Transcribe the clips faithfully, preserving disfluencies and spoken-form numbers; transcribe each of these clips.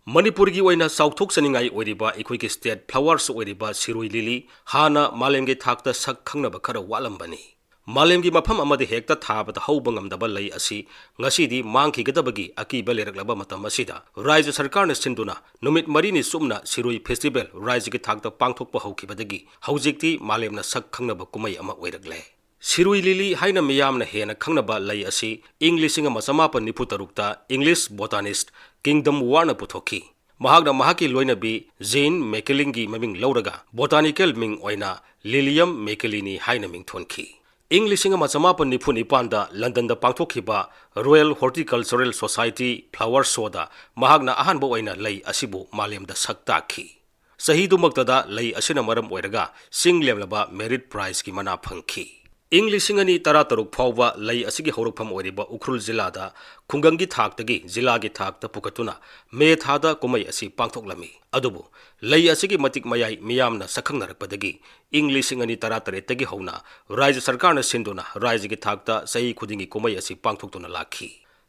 ꯃꯅꯤꯄꯨꯔꯒꯤ ꯑꯣꯏꯅ ꯆꯥꯎꯊꯣꯛꯆꯅꯤꯡꯉꯥꯏ ꯑꯣꯏꯔꯤꯕ ꯑꯩꯈꯣꯏꯒꯤ state flowers ꯑꯣꯏꯔꯤꯕ ꯁꯤꯔꯣꯏ ꯂꯤꯂꯤ ꯍꯥꯟꯅ ꯃꯥꯂꯦꯝꯒꯤ ꯊꯥꯛꯇ ꯁꯛ ꯈꯪꯅꯕ ꯈꯔ ꯋꯥꯠꯂꯝꯕꯅꯤ꯫ ꯃꯥꯂꯦꯝꯒꯤ ꯃꯐꯝ ꯑꯃꯗ ꯍꯦꯛꯇ ꯊꯥꯕꯗ ꯍꯧꯕ ꯉꯝꯗꯕ ꯂꯩ ꯑꯁꯤ ꯉꯁꯤꯗꯤ ꯃꯥꯡꯈꯤꯒꯗꯕꯒꯤ ꯑꯀꯤꯕ ꯂꯩꯔꯛꯂꯕ ꯃꯇꯝ ꯑꯁꯤꯗ, ꯔꯥꯏꯖ꯭ꯌ ꯁꯔꯀꯥꯔꯅ ꯁꯤꯟꯗꯨꯅ ꯅꯨꯃꯤꯠ ꯃꯔꯤꯅꯤ ꯆꯨꯞꯅ ꯁꯤꯔꯣꯏ festival ꯔꯥꯏꯖ꯭ꯌꯒꯤ ꯊꯥꯛꯇ ꯄꯥꯡꯊꯣꯛꯄ ꯍꯧꯈꯤꯕꯗꯒꯤ ꯍꯧꯖꯤꯛꯇꯤ ꯃꯥꯂꯦꯝꯅ ꯁꯛ ꯈꯪꯅꯕ ꯀꯨꯝꯍꯩ ꯑꯃ ꯑꯣꯏꯔꯛꯂꯦ꯫ ꯁꯤꯔꯨꯏ ꯂꯤꯂꯤ ꯍꯥꯏꯅ ꯃꯤꯌꯥꯝꯅ ꯍꯦꯟꯅ ꯈꯪꯅꯕ ꯂꯩ ꯑꯁꯤ ꯏꯪ ꯂꯤꯁꯤꯡ ꯑꯃ ꯆꯃꯥꯄꯟ ꯅꯤꯐꯨ ꯇꯔꯨꯛꯇ English botanist Kingdon Wardꯅ ꯄꯨꯊꯣꯛꯈꯤ꯫ ꯃꯍꯥꯛꯅ ꯃꯍꯥꯛꯀꯤ ꯂꯣꯏꯅꯕꯤ Jean Mackelingꯒꯤ ꯃꯃꯤꯡ ꯂꯧꯔꯒ botanical ꯃꯤꯡ ꯑꯣꯏꯅ Lilium mackellini ꯍꯥꯏꯅ ꯃꯤꯡꯊꯣꯟꯈꯤ꯫ ꯏꯪ ꯂꯤꯁꯤꯡ ꯑꯃ ꯆꯃꯥꯄꯟ ꯅꯤꯐꯨ ꯅꯤꯄꯥꯟꯗ ꯂꯟꯗꯟꯗ ꯄꯥꯡꯊꯣꯛꯈꯤꯕ Royal Horticultural Society flower showꯗ ꯃꯍꯥꯛꯅ ꯑꯍꯥꯟꯕ ꯑꯣꯏꯅ ꯂꯩ ꯑꯁꯤꯕꯨ ꯃꯥꯂꯦꯝꯗ ꯁꯛ ꯇꯥꯛꯈꯤ꯫ ꯆꯍꯤꯗꯨꯃꯛꯇꯗ ꯂꯩ ꯑꯁꯤꯅ ꯃꯔꯝ ꯑꯣꯏꯔꯒ ꯆꯤꯡ ꯂꯦꯝꯂꯕ Merit Prizeꯀꯤ ꯃꯅꯥ ꯐꯪꯈꯤ꯫ ꯏꯪ ꯂꯤꯁꯤꯡ ꯑꯅꯤ ꯇꯔꯥꯇꯔꯨꯛ ꯐꯥꯎꯕ ꯂꯩ ꯑꯁꯤꯒꯤ ꯍꯧꯔꯛꯐꯝ ꯑꯣꯏꯔꯤꯕ ꯎꯈ꯭ꯔꯨꯜ ꯖꯤꯂꯥꯗ ꯈꯨꯡꯒꯪꯒꯤ ꯊꯥꯛꯇꯒꯤ ꯖꯤꯂꯥꯒꯤ ꯊꯥꯛꯇ ꯄꯨꯈꯠꯇꯨꯅ ꯃꯦ ꯊꯥꯗ ꯀꯨꯝꯍꯩ ꯑꯁꯤ ꯄꯥꯡꯊꯣꯛꯂꯝꯃꯤ꯫ ꯑꯗꯨꯕꯨ ꯂꯩ ꯑꯁꯤꯒꯤ ꯃꯇꯤꯛ ꯃꯌꯥꯏ ꯃꯤꯌꯥꯝꯅ ꯁꯛꯈꯪꯅꯔꯛꯄꯗꯒꯤ ꯏꯪ ꯂꯤꯁꯤꯡ ꯑꯅꯤ ꯇꯔꯥꯇꯔꯦꯠꯇꯒꯤ ꯍꯧꯅ ꯔꯥꯏꯖ꯭ꯌ ꯁꯔꯀꯥꯔꯅ ꯁꯤꯟꯗꯨꯅ ꯔꯥꯏꯖ꯭ꯌꯒꯤ ꯊꯥꯛꯇ ꯆꯍꯤ ꯈꯨꯗꯤꯡꯒꯤ ꯀꯨꯝꯍꯩ ꯑꯁꯤ ꯄꯥꯡꯊꯣꯛꯇꯨꯅ ꯂꯥꯛꯈꯤ꯫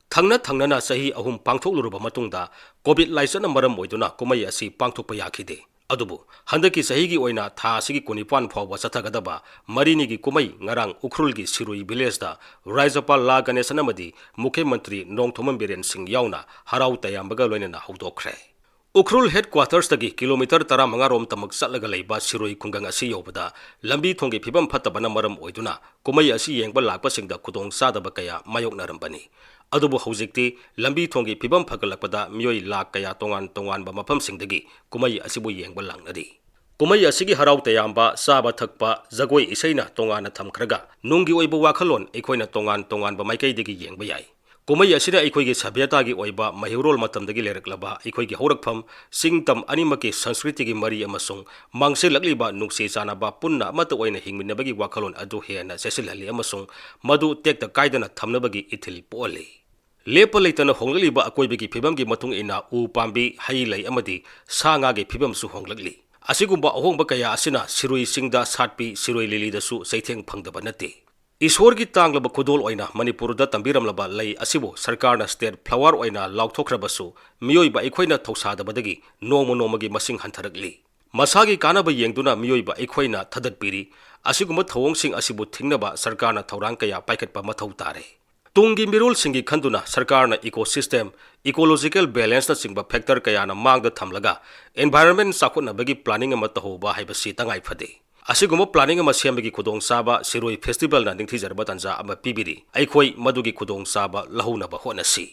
ꯊꯪꯅ ꯊꯪꯅꯅ ꯆꯍꯤ ꯑꯍꯨꯝ ꯄꯥꯡꯊꯣꯛꯂꯨꯔꯕ ꯃꯇꯨꯡꯗ COVID ꯂꯥꯏꯆꯠꯅ ꯃꯔꯝ ꯑꯣꯏꯗꯨꯅ ꯀꯨꯝꯍꯩ ꯑꯁꯤ ꯄꯥꯡꯊꯣꯛꯄ ꯌꯥꯈꯤꯗꯦ꯫ ꯑꯗꯨꯕꯨ ꯍꯟꯗꯛꯀꯤ ꯆꯍꯤꯒꯤ ꯑꯣꯏꯅ ꯊꯥ ꯑꯁꯤꯒꯤ ꯀꯨꯟꯅꯤꯄꯥꯟ ꯐꯥꯎꯕ ꯆꯠꯊꯒꯗꯕ ꯃꯔꯤꯅꯤꯒꯤ ꯀꯨꯝꯍꯩ ꯉꯔꯥꯡ ꯎꯈ꯭ꯔꯨꯜꯒꯤ ꯁꯤꯔꯨꯏ villageꯇ ꯔꯥꯖ꯭ꯌꯄꯥꯜ ꯂꯥ ꯒꯅꯦꯁꯟ ꯑꯃꯗꯤ ꯃꯨꯈ꯭ꯌ ꯃꯟꯇ꯭ꯔꯤ ꯅꯣꯡꯊꯣꯝꯕꯝ ꯕꯤꯔꯦꯟ ꯁꯤꯡ ꯌꯥꯎꯅ ꯍꯔꯥꯎ ꯇꯌꯥꯝꯕꯒ ꯂꯣꯏꯅꯅ ꯍꯧꯗꯣꯛꯈ꯭ꯔꯦ꯫ ꯎꯈ꯭ꯔꯨꯜ headquartersꯇꯒꯤ kilometre ꯇꯔꯥꯃꯉꯥ ꯔꯣꯝ ꯇꯃꯛ ꯆꯠꯂꯒ ꯂꯩꯕ ꯁꯤꯔꯣꯏ ꯈꯨꯡꯒꯪ ꯑꯁꯤ ꯌꯧꯕꯗ ꯂꯝꯕꯤ ꯊꯣꯡꯒꯤ ꯐꯤꯕꯝ ꯐꯠꯇꯕꯅ ꯃꯔꯝ ꯑꯣꯏꯗꯨꯅ ꯀꯨꯝꯍꯩ ꯑꯁꯤ ꯌꯦꯡꯕ ꯂꯥꯛꯄꯁꯤꯡꯗ ꯈꯨꯗꯣꯡꯆꯥꯗꯕ ꯀꯌꯥ ꯃꯥꯌꯣꯛꯅꯔꯝꯕꯅꯤ꯫ ꯑꯗꯨꯕꯨ ꯍꯧꯖꯤꯛꯇꯤ ꯂꯝꯕꯤ ꯊꯣꯡꯒꯤ ꯐꯤꯕꯝ ꯐꯒꯠꯂꯛꯄꯗ ꯃꯤꯑꯣꯏ ꯂꯥꯈ ꯀꯌꯥ ꯇꯣꯉꯥꯟ ꯇꯣꯉꯥꯟꯕ ꯃꯐꯝꯁꯤꯡꯗꯒꯤ ꯀꯨꯝꯍꯩ ꯑꯁꯤꯕꯨ ꯌꯦꯡꯕ ꯂꯥꯛꯅꯔꯤ꯫ ꯀꯨꯝꯍꯩ ꯑꯁꯤꯒꯤ ꯍꯔꯥꯎ ꯇꯌꯥꯝꯕ, ꯆꯥꯕ ꯊꯛꯄ, ꯖꯒꯣꯏ ꯏꯁꯩꯅ ꯇꯣꯉꯥꯟꯅ ꯊꯝꯈ꯭ꯔꯒ ꯅꯨꯡꯒꯤ ꯑꯣꯏꯕ ꯋꯥꯈꯜꯂꯣꯟ ꯑꯩꯈꯣꯏꯅ ꯇꯣꯉꯥꯟ ꯇꯣꯉꯥꯟꯕ ꯃꯥꯏꯀꯩꯗꯒꯤ ꯌꯦꯡꯕ ꯌꯥꯏ꯫ ꯀꯨꯝꯍꯩ ꯑꯁꯤꯅ ꯑꯩꯈꯣꯏꯒꯤ ꯁꯚ꯭ꯌꯇꯥꯒꯤ ꯑꯣꯏꯕ ꯃꯩꯍꯧꯔꯣꯜ ꯃꯇꯝꯗꯒꯤ ꯂꯩꯔꯛꯂꯕ ꯑꯩꯈꯣꯏꯒꯤ ꯍꯧꯔꯛꯐꯝ, ꯆꯤꯡ ꯇꯝ ꯑꯅꯤꯃꯛꯀꯤ ꯁꯪꯁꯀ꯭ꯔꯤꯇꯤꯒꯤ ꯃꯔꯤ ꯑꯃꯁꯨꯡ ꯃꯥꯡꯁꯤꯜꯂꯛꯂꯤꯕ ꯅꯨꯡꯁꯤ ꯆꯥꯟꯅꯕ, ꯄꯨꯟꯅ ꯑꯃꯠꯇ ꯑꯣꯏꯅ ꯍꯤꯡꯃꯤꯟꯅꯕꯒꯤ ꯋꯥꯈꯜꯂꯣꯟ ꯑꯗꯨ ꯍꯦꯟꯅ ꯆꯦꯠꯁꯤꯜꯍꯜꯂꯤ ꯑꯃꯁꯨꯡ ꯃꯗꯨ ꯇꯦꯛꯇ ꯀꯥꯏꯗꯅ ꯊꯝꯅꯕꯒꯤ ꯏꯊꯤꯜ ꯄꯣꯛꯍꯜꯂꯤ꯫ ꯂꯦꯞꯄ ꯂꯩꯇꯅ ꯍꯣꯡꯂꯛꯂꯤꯕ ꯑꯀꯣꯏꯕꯒꯤ ꯐꯤꯕꯝꯒꯤ ꯃꯇꯨꯡ ꯏꯟꯅ ꯎ ꯄꯥꯝꯕꯤ, ꯍꯩ ꯂꯩ ꯑꯃꯗꯤ ꯁꯥ ꯉꯥꯒꯤ ꯐꯤꯕꯝꯁꯨ ꯍꯣꯡꯂꯛꯂꯤ꯫ ꯑꯁꯤꯒꯨꯝꯕ ꯑꯍꯣꯡꯕ ꯀꯌꯥ ꯑꯁꯤꯅ ꯁꯤꯔꯨꯏ ꯆꯤꯡꯗ ꯁꯥꯠꯄꯤ ꯁꯤꯔꯣꯏ ꯂꯤꯂꯤꯗꯁꯨ ꯆꯩꯊꯦꯡ ꯐꯪꯗꯕ ꯅꯠꯇꯦ꯫ ꯏꯁꯣꯔꯒꯤ ꯇꯥꯡꯂꯕ ꯈꯨꯗꯣꯜ ꯑꯣꯏꯅ ꯃꯅꯤꯄꯨꯔꯗ ꯇꯝꯕꯤꯔꯝꯂꯕ ꯂꯩ ꯑꯁꯤꯕꯨ ꯁꯔꯀꯥꯔꯅ state flower ꯑꯣꯏꯅ ꯂꯥꯎꯊꯣꯛꯈ꯭ꯔꯕꯁꯨ, ꯃꯤꯑꯣꯏꯕ ꯑꯩꯈꯣꯏꯅ ꯊꯧꯁꯥꯗꯕꯗꯒꯤ ꯅꯣꯡꯃ ꯅꯣꯡꯃꯒꯤ ꯃꯁꯤꯡ ꯍꯟꯊꯔꯛꯂꯤ꯫ ꯃꯁꯥꯒꯤ ꯀꯥꯟꯅꯕ ꯌꯦꯡꯗꯨꯅ ꯃꯤꯑꯣꯏꯕ ꯑꯩꯈꯣꯏꯅ ꯊꯥꯗꯠꯄꯤꯔꯤ꯫ ꯑꯁꯤꯒꯨꯝꯕ ꯊꯧꯑꯣꯡꯁꯤꯡ ꯑꯁꯤꯕꯨ ꯊꯤꯡꯅꯕ ꯁꯔꯀꯥꯔꯅ ꯊꯧꯔꯥꯡ ꯀꯌꯥ ꯄꯥꯏꯈꯠꯄ ꯃꯊꯧ ꯇꯥꯔꯦ꯫ ꯇꯨꯡꯒꯤ ꯃꯤꯔꯣꯜꯁꯤꯡꯒꯤ ꯈꯟꯗꯨꯅ ꯁꯔꯀꯥꯔꯅ ecosystem, ecological balanceꯅꯆꯤꯡꯕ factor ꯀꯌꯥꯅ ꯃꯥꯡꯗ ꯊꯝꯂꯒ environment ꯆꯥꯎꯈꯠꯅꯕꯒꯤ planning ꯑꯃ ꯇꯧꯍꯧꯕ ꯍꯥꯏꯕꯁꯤ ꯇꯉꯥꯏ ꯐꯗꯦ꯫ ꯑꯁꯤꯒꯨꯝꯕ planning ꯑꯃ ꯁꯦꯝꯕꯒꯤ ꯈꯨꯗꯣꯡꯆꯥꯕ ꯁꯤꯔꯣꯏ festivalꯅ ꯅꯤꯡꯊꯤꯖꯔꯕ ꯇꯥꯟꯖꯥ ꯑꯃ ꯄꯤꯕꯤꯔꯤ꯫ ꯑꯩꯈꯣꯏ ꯃꯗꯨꯒꯤ ꯈꯨꯗꯣꯡꯆꯥꯕ ꯂꯧꯍꯧꯅꯕ ꯍꯣꯠꯅꯁꯤ꯫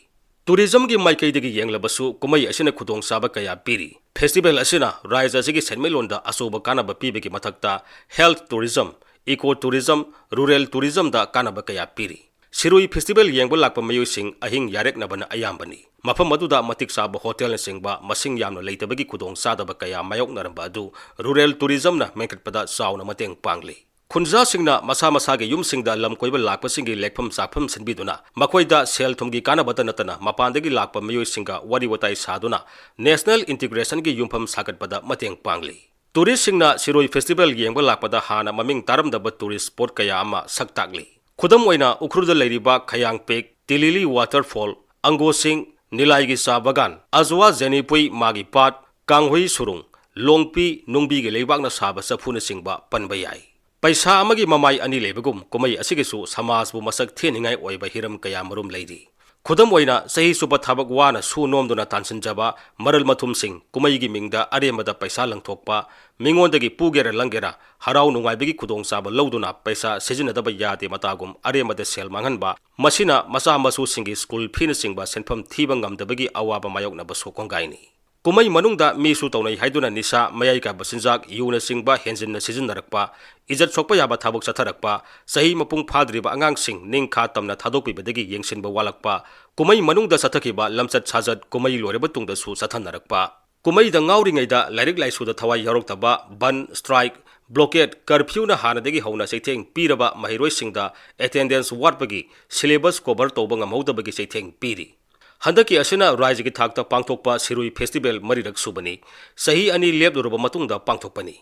Tourismꯒꯤ ꯃꯥꯏꯀꯩꯗꯒꯤ ꯌꯦꯡꯂꯕꯁꯨ ꯀꯨꯝꯍꯩ ꯑꯁꯤꯅ ꯈꯨꯗꯣꯡꯆꯥꯕ ꯀꯌꯥ ꯄꯤꯔꯤ꯫ Festival ꯑꯁꯤꯅ ꯔꯥꯖ꯭ꯌ ꯑꯁꯤꯒꯤ ꯁꯦꯟꯃꯤꯠꯂꯣꯟꯗ ꯑꯆꯧꯕ ꯀꯥꯟꯅꯕ ꯄꯤꯕꯒꯤ ꯃꯊꯛꯇ health tourism, eco tourism, rural tourismꯗ ꯀꯥꯟꯅꯕ ꯀꯌꯥ ꯄꯤꯔꯤ꯫ ꯁꯤꯔꯣꯏ festival ꯌꯦꯡꯕ ꯂꯥꯛꯄ ꯃꯤꯑꯣꯏꯁꯤꯡ ꯑꯍꯤꯡ ꯌꯥꯔꯦꯛꯅꯕꯅ ꯑꯌꯥꯝꯕꯅꯤ꯫ ꯃꯐꯝ ꯑꯗꯨꯗ ꯃꯇꯤꯛ ꯆꯥꯕ hotelꯅꯆꯤꯡꯕ ꯃꯁꯤꯡ ꯌꯥꯝꯅ ꯂꯩꯇꯕꯒꯤ ꯈꯨꯗꯣꯡꯆꯥꯗꯕ ꯀꯌꯥ ꯃꯥꯌꯣꯛꯅꯔꯝꯕ ꯑꯗꯨ rural tourismꯅ ꯃꯦꯟꯈꯠꯄꯗ ꯆꯥꯎꯅ ꯃꯇꯦꯡ ꯄꯥꯡꯂꯤ꯫ ꯈꯨꯟꯖꯥꯁꯤꯡꯅ ꯃꯁꯥ ꯃꯁꯥꯒꯤ ꯌꯨꯝꯁꯤꯡꯗ ꯂꯝ ꯀꯣꯏꯕ ꯂꯥꯛꯄꯁꯤꯡꯒꯤ ꯂꯦꯛꯐꯝ ꯆꯥꯛꯐꯝ ꯁꯤꯟꯕꯤꯗꯨꯅ ꯃꯈꯣꯏꯗ ꯁꯦꯜ ꯊꯨꯝꯒꯤ ꯀꯥꯟꯅꯕꯇ ꯅꯠꯇꯅ ꯃꯄꯥꯟꯗꯒꯤ ꯂꯥꯛꯄ ꯃꯤꯑꯣꯏꯁꯤꯡꯒ ꯋꯥꯔꯤ ꯋꯥꯇꯥꯏ ꯁꯥꯗꯨꯅ national integrationꯒꯤ ꯌꯨꯝꯐꯝ ꯁꯥꯒꯠꯄꯗ ꯃꯇꯦꯡ ꯄꯥꯡꯂꯤ꯫ Touristꯁꯤꯡꯅ ꯁꯤꯔꯣꯏ festival ꯌꯦꯡꯕ ꯂꯥꯛꯄꯗ ꯍꯥꯟꯅ ꯃꯃꯤꯡ ꯇꯥꯔꯝꯗꯕ tourist spot ꯀꯌꯥ ꯑꯃ ꯁꯛ ꯇꯥꯛꯂꯤ꯫ ꯈꯨꯗꯝ ꯑꯣꯏꯅ ꯎꯈ꯭ꯔꯨꯜꯗ ꯂꯩꯔꯤꯕ ꯈꯌꯥꯡꯄꯦꯛ, ꯇꯤꯂꯤꯂꯤ waterfall, ꯑꯪꯒꯣꯁꯤꯡ, ꯅꯤꯂꯥꯏꯒꯤ ꯆꯥ ꯕꯒꯥꯟ, ꯑꯖꯋꯥ ꯖꯦꯅꯤꯄꯨꯏ ꯃꯥꯒꯤ ꯄꯥꯠ, ꯀꯥꯡꯍꯨꯏ ꯁꯨꯔꯨꯡ, ꯂꯣꯡꯄꯤ, ꯅꯨꯡꯕꯤꯒꯤ ꯂꯩꯕꯥꯛꯅ ꯁꯥꯕ ꯆꯐꯨꯅꯆꯤꯡꯕ ꯄꯟꯕ ꯌꯥꯏ꯫ ꯄꯩꯁꯥ ꯑꯃꯒꯤ ꯃꯃꯥꯏ ꯑꯅꯤ ꯂꯩꯕꯒꯨꯝ ꯀꯨꯝꯍꯩ ꯑꯁꯤꯒꯤꯁꯨ ꯁꯃꯥꯖꯕꯨ ꯃꯁꯛ ꯊꯦꯅꯤꯡꯉꯥꯏ ꯑꯣꯏꯕ ꯍꯤꯔꯝ ꯀꯌꯥꯃꯔꯨꯝ ꯂꯩꯔꯤ꯫ ꯈꯨꯗꯝ ꯑꯣꯏꯅ ꯆꯍꯤ ꯆꯨꯞꯄ ꯊꯕꯛ ꯋꯥꯅ ꯁꯨ ꯅꯣꯝꯗꯨꯅ ꯇꯥꯟꯁꯤꯟꯖꯕ ꯃꯔꯜ ꯃꯊꯨꯝꯁꯤꯡ ꯀꯨꯝꯍꯩꯒꯤ ꯃꯤꯡꯗ ꯑꯔꯦꯝꯕꯗ ꯄꯩꯁꯥ ꯂꯪꯊꯣꯛꯄ, ꯃꯤꯉꯣꯟꯗꯒꯤ ꯄꯨꯒꯦꯔꯥ ꯂꯪꯒꯦꯔꯥ ꯍꯔꯥꯎ ꯅꯨꯡꯉꯥꯏꯕꯒꯤ ꯈꯨꯗꯣꯡꯆꯥꯕ ꯂꯧꯗꯨꯅ ꯄꯩꯁꯥ ꯁꯤꯖꯤꯟꯅꯗꯕ ꯌꯥꯗꯦ ꯃꯇꯥꯒꯨꯝ ꯑꯔꯦꯝꯕꯗ ꯁꯦꯜ ꯃꯥꯡꯍꯟꯕ, ꯃꯁꯤꯅ ꯃꯆꯥ ꯃꯁꯨꯁꯤꯡꯒꯤ school feeꯅꯆꯤꯡꯕ ꯁꯦꯟꯐꯝ ꯊꯤꯕ ꯉꯝꯗꯕꯒꯤ ꯑꯋꯥꯕ ꯃꯥꯌꯣꯛꯅꯕꯁꯨ ꯀꯣꯡꯒꯥꯏꯅꯤ꯫ ꯀꯨꯝꯍꯩ ꯃꯅꯨꯡꯗ ꯃꯤꯁꯨ ꯇꯧꯅꯩ ꯍꯥꯏꯗꯨꯅ ꯅꯤꯁꯥ, ꯃꯌꯥꯏ ꯀꯥꯏꯕ ꯆꯤꯟꯖꯥꯛ, ꯌꯨꯅꯆꯤꯡꯕ ꯍꯦꯟꯖꯤꯟꯅ ꯁꯤꯖꯤꯟꯅꯔꯛꯄ, ꯏꯖꯠ ꯁꯣꯛꯄ ꯌꯥꯕ ꯊꯕꯛ ꯆꯠꯊꯔꯛꯄ, ꯆꯍꯤ ꯃꯄꯨꯡ ꯐꯥꯗ꯭ꯔꯤꯕ ꯑꯉꯥꯡꯁꯤꯡ ꯅꯤꯡꯈꯥ ꯇꯝꯅ ꯊꯥꯗꯣꯛꯄꯤꯕꯗꯒꯤ ꯌꯦꯡꯁꯤꯟꯕ ꯋꯥꯠꯂꯛꯄ, ꯀꯨꯝꯍꯩ ꯃꯅꯨꯡꯗ ꯆꯠꯊꯈꯤꯕ ꯂꯝꯆꯠ ꯁꯥꯖꯠ ꯀꯨꯝꯍꯩ ꯂꯣꯏꯔꯕ ꯇꯨꯡꯗꯁꯨ ꯆꯠꯊꯅꯔꯛꯄ, ꯀꯨꯝꯍꯩꯗ ꯉꯥꯎꯔꯤꯉꯩꯗ ꯂꯥꯏꯔꯤꯛ ꯂꯥꯏꯁꯨꯗ ꯊꯋꯥꯏ ꯌꯥꯎꯔꯛꯇꯕ, ꯕꯟ, strike, blockade, curfewꯅ ꯍꯥꯟꯅꯗꯒꯤ ꯍꯧꯅ ꯆꯩꯊꯦꯡ ꯄꯤꯔꯕ ꯃꯍꯩꯔꯣꯏꯁꯤꯡꯗ attendance ꯋꯥꯠꯄꯒꯤ syllabus cover ꯇꯧꯕ ꯉꯝꯍꯧꯗꯕꯒꯤ ꯆꯩꯊꯦꯡ ꯄꯤꯔꯤ꯫ ꯍꯟꯗꯛꯀꯤ ꯑꯁꯤꯅ ꯔꯥꯖ꯭ꯌꯒꯤ ꯊꯥꯛꯇ ꯄꯥꯡꯊꯣꯛꯄ ꯁꯤꯔꯨꯏ festival ꯃꯔꯤꯔꯛ ꯁꯨꯕꯅꯤ꯫ ꯆꯍꯤ ꯑꯅꯤ ꯂꯦꯞꯂꯨꯔꯕ ꯃꯇꯨꯡꯗ ꯄꯥꯡꯊꯣꯛꯄꯅꯤ꯫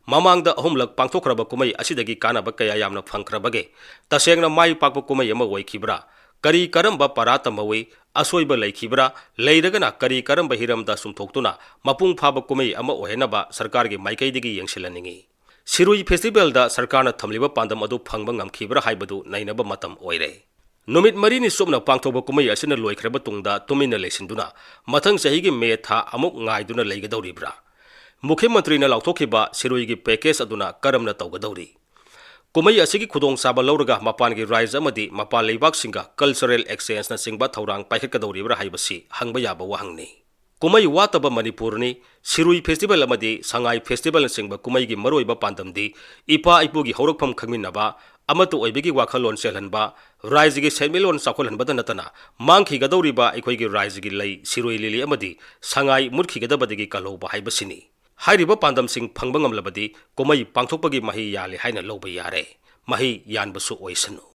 ꯃꯃꯥꯡꯗ ꯑꯍꯨꯝꯂꯛ ꯄꯥꯡꯊꯣꯛꯈ꯭ꯔꯕ ꯀꯨꯝꯍꯩ ꯑꯁꯤꯗꯒꯤ ꯀꯥꯟꯅꯕ ꯀꯌꯥ ꯌꯥꯝꯅ ꯐꯪꯈ꯭ꯔꯕꯒꯦ? ꯇꯁꯦꯡꯅ ꯃꯥꯏ ꯄꯥꯛꯄ ꯀꯨꯝꯍꯩ ꯑꯃ ꯑꯣꯏꯈꯤꯕ꯭ꯔꯥ? ꯀꯔꯤ ꯀꯔꯝꯕ ꯄꯔꯥ ꯇꯝꯍꯧꯏ? ꯑꯁꯣꯏꯕ ꯂꯩꯈꯤꯕ꯭ꯔꯥ? ꯂꯩꯔꯒꯅ ꯀꯔꯤ ꯀꯔꯝꯕ ꯍꯤꯔꯝꯗ ꯆꯨꯝꯊꯣꯛꯇꯨꯅ ꯃꯄꯨꯡ ꯐꯥꯕ ꯀꯨꯝꯍꯩ ꯑꯃ ꯑꯣꯏꯍꯟꯅꯕ ꯁꯔꯀꯥꯔꯒꯤ ꯃꯥꯏꯀꯩꯗꯒꯤ ꯌꯦꯡꯁꯤꯜꯍꯟꯅꯤꯡꯏ꯫ ꯁꯤꯔꯨꯏ ꯐꯦꯁꯇꯤꯚꯦꯜꯗ ꯁꯔꯀꯥꯔꯅ ꯊꯝꯂꯤꯕ ꯄꯥꯟꯗꯝ ꯑꯗꯨ ꯐꯪꯕ ꯉꯝꯈꯤꯕ꯭ꯔꯥ ꯍꯥꯏꯕꯗꯨ ꯅꯩꯅꯕ ꯃꯇꯝ ꯑꯣꯏꯔꯦ꯫ ꯅꯨꯃꯤꯠ ꯃꯔꯤꯅꯤ ꯆꯨꯞꯅ ꯄꯥꯡꯊꯣꯛꯄ ꯀꯨꯝꯍꯩ ꯑꯁꯤꯅ ꯂꯣꯏꯈ꯭ꯔꯕ ꯇꯨꯡꯗ ꯇꯨꯃꯤꯟꯅ ꯂꯩꯁꯤꯟꯗꯨꯅ ꯃꯊꯪ ꯆꯍꯤꯒꯤ ꯃꯦ ꯊꯥ ꯑꯃꯨꯛ ꯉꯥꯏꯗꯨꯅ ꯂꯩꯒꯗꯧꯔꯤꯕ꯭ꯔꯥ? ꯃꯨꯈ꯭ꯌ ꯃꯟꯇ꯭ꯔꯤꯅ ꯂꯥꯎꯊꯣꯛꯈꯤꯕ ꯁꯤꯔꯨꯏꯒꯤ ꯄꯦꯀꯦꯖ ꯑꯗꯨꯅ ꯀꯔꯝꯅ ꯇꯧꯒꯗꯧꯔꯤ? ꯀꯨꯝꯍꯩ ꯑꯁꯤꯒꯤ ꯈꯨꯗꯣꯡꯆꯥꯕ ꯂꯧꯔꯒ ꯃꯄꯥꯟꯒꯤ ꯔꯥꯏꯖ ꯑꯃꯗꯤ ꯃꯄꯥꯟ ꯂꯩꯕꯥꯛꯁꯤꯡꯒ ꯀꯜꯆꯔꯦꯜ ꯑꯦꯛꯁꯆꯦꯟꯖꯅꯆꯤꯡꯕ ꯊꯧꯔꯥꯡ ꯄꯥꯏꯈꯠꯀꯗꯧꯔꯤꯕ꯭ꯔꯥ ꯍꯥꯏꯕꯁꯤ ꯍꯪꯕ ꯌꯥꯕ ꯋꯥꯍꯪꯅꯤ꯫ ꯀꯨꯝꯍꯩ ꯋꯥꯠꯇꯕ ꯃꯅꯤꯄꯨꯔꯅꯤ꯫ ꯁꯤꯔꯨꯏ ꯐꯦꯁꯇꯤꯚꯦꯜ ꯑꯃꯗꯤ ꯁꯉꯥꯏ ꯐꯦꯁꯇꯤꯚꯦꯜꯅꯆꯤꯡꯕ ꯀꯨꯝꯍꯩꯒꯤ ꯃꯔꯨꯑꯣꯏꯕ ꯄꯥꯟꯗꯝꯗꯤ ꯏꯄꯥ ꯏꯄꯨꯒꯤ ꯍꯧꯔꯛꯐꯝ ꯈꯪꯃꯤꯟꯅꯕ, ꯑꯃꯠꯇ ꯑꯣꯏꯕꯒꯤ ꯋꯥꯈꯜꯂꯣꯟ ꯆꯦꯜꯍꯟꯕ, ꯔꯥꯏꯖꯒꯤ ꯁꯦꯟꯃꯤꯠꯂꯣꯟ ꯆꯥꯎꯈꯠꯍꯟꯕꯗ ꯅꯠꯇꯅ ꯃꯥꯡꯈꯤꯒꯗꯧꯔꯤꯕ ꯑꯩꯈꯣꯏꯒꯤ ꯔꯥꯏꯖꯒꯤ ꯂꯩ ꯁꯤꯔꯣꯏ ꯂꯤꯂꯤ ꯑꯃꯗꯤ ꯁꯉꯥꯏ ꯃꯨꯠꯈꯤꯒꯗꯕꯗꯒꯤ ꯀꯜꯍꯧꯕ ꯍꯥꯏꯕꯁꯤꯅꯤ꯫ ꯍꯥꯏꯔꯤꯕ ꯄꯥꯟꯗꯝꯁꯤꯡ ꯐꯪꯕ ꯉꯝꯂꯕꯗꯤ ꯀꯨꯝꯍꯩ ꯄꯥꯡꯊꯣꯛꯄꯒꯤ ꯃꯍꯩ ꯌꯥꯜꯂꯦ ꯍꯥꯏꯅ ꯂꯧꯕ ꯌꯥꯔꯦ꯫ ꯃꯍꯩ ꯌꯥꯟꯕꯁꯨ ꯑꯣꯏꯁꯅꯨ꯫